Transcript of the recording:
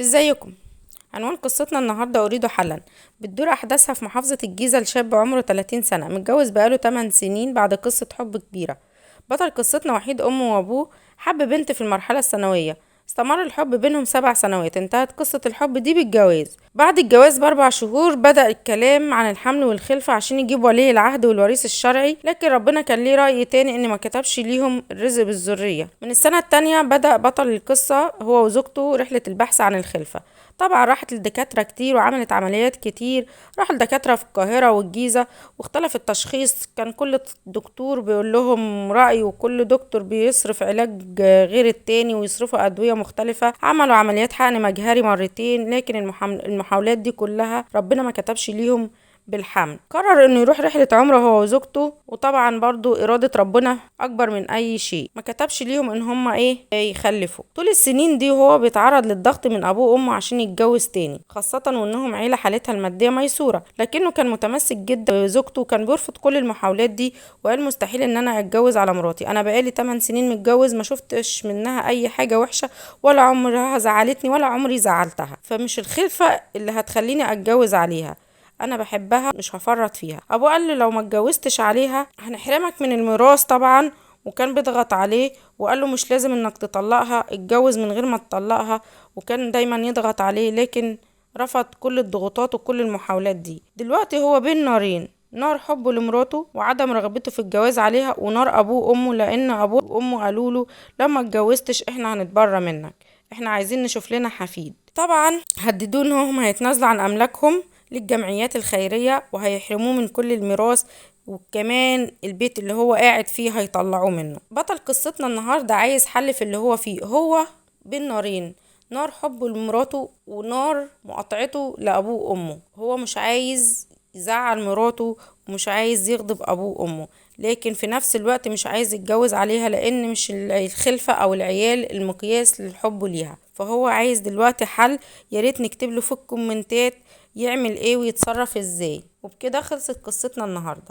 ازيكم؟ عنوان قصتنا النهاردة أريد حلا. بتدور أحداثها في محافظة الجيزة لشاب عمره 30 سنة، متجوز بقاله 8 سنين بعد قصة حب كبيرة. بطل قصتنا وحيد أمه وأبوه، حب بنت في المرحلة الثانوية، استمر الحب بينهم 7 سنوات. انتهت قصة الحب دي بالجواز. بعد الجواز ب4 شهور بدأ الكلام عن الحمل والخلفة عشان يجيب ولي العهد والوريث الشرعي، لكن ربنا كان ليه رأي تاني ان ما كتبش ليهم الرزق بالذرية. من السنة التانية بدأ بطل القصة هو وزوجته رحلة البحث عن الخلفة. طبعا راحت للدكاترة كتير وعملت عمليات كتير، راحوا لدكاترة في القاهرة والجيزة واختلف التشخيص، كان كل دكتور بيقول لهم رأي وكل دكتور بيصرف علاج غير التاني ويصرفوا أدوية مختلفة. عملوا عمليات حقن مجهري مرتين، لكن المحاولات دي كلها ربنا ما كتبش ليهم بالحمل. قرر انه يروح رحلة عمره هو وزوجته، وطبعا برضو إرادة ربنا أكبر من أي شيء، ما كتبش ليهم ان هما يخلفوا. طول السنين دي وهو بيتعرض للضغط من أبوه وأمه عشان يتجوز تاني، خاصة وانهم عيلة حالتها المادية ميسورة، لكنه كان متمسك جدا بزوجته وكان بيرفض كل المحاولات دي وقال مستحيل ان انا اتجوز على مراتي، انا بقالي 8 سنين متجوز ما شفتش منها اي حاجة وحشة ولا عمرها زعلتني ولا عمري زعلتها، فمش الخلفة اللي هتخليني اتجوز عليها، انا بحبها مش هفرط فيها. ابوه قال له لو ما اتجوزتش عليها هنحرمك من الميراث طبعا، وكان بيضغط عليه وقال له مش لازم انك تطلقها، اتجوز من غير ما تطلقها، وكان دايما يضغط عليه، لكن رفض كل الضغوطات وكل المحاولات دي. دلوقتي هو بين نارين، نار حبه لمراته وعدم رغبته في الجواز عليها، ونار ابوه وامه، لان ابوه وامه قالوا له لو ما اتجوزتش احنا هنتبرى منك، احنا عايزين نشوف لنا حفيد. طبعا هددوه انهم هيتنازلوا عن املاكهم للجمعيات الخيرية وهيحرموه من كل الميراث، وكمان البيت اللي هو قاعد فيه هيطلعوه منه. بطل قصتنا النهاردة عايز حل في اللي هو فيه، هو بين نارين، نار حبه لمراته ونار مقاطعته لأبوه وأمه. هو مش عايز يزعل مراته ومش عايز يغضب أبوه وأمه، لكن في نفس الوقت مش عايز يتجوز عليها، لأن مش الخلفة أو العيال المقياس للحب ليها. فهو عايز دلوقتي حل، ياريت نكتب له في الكومنتات يعمل ايه ويتصرف ازاي. وبكده خلصت قصتنا النهارده.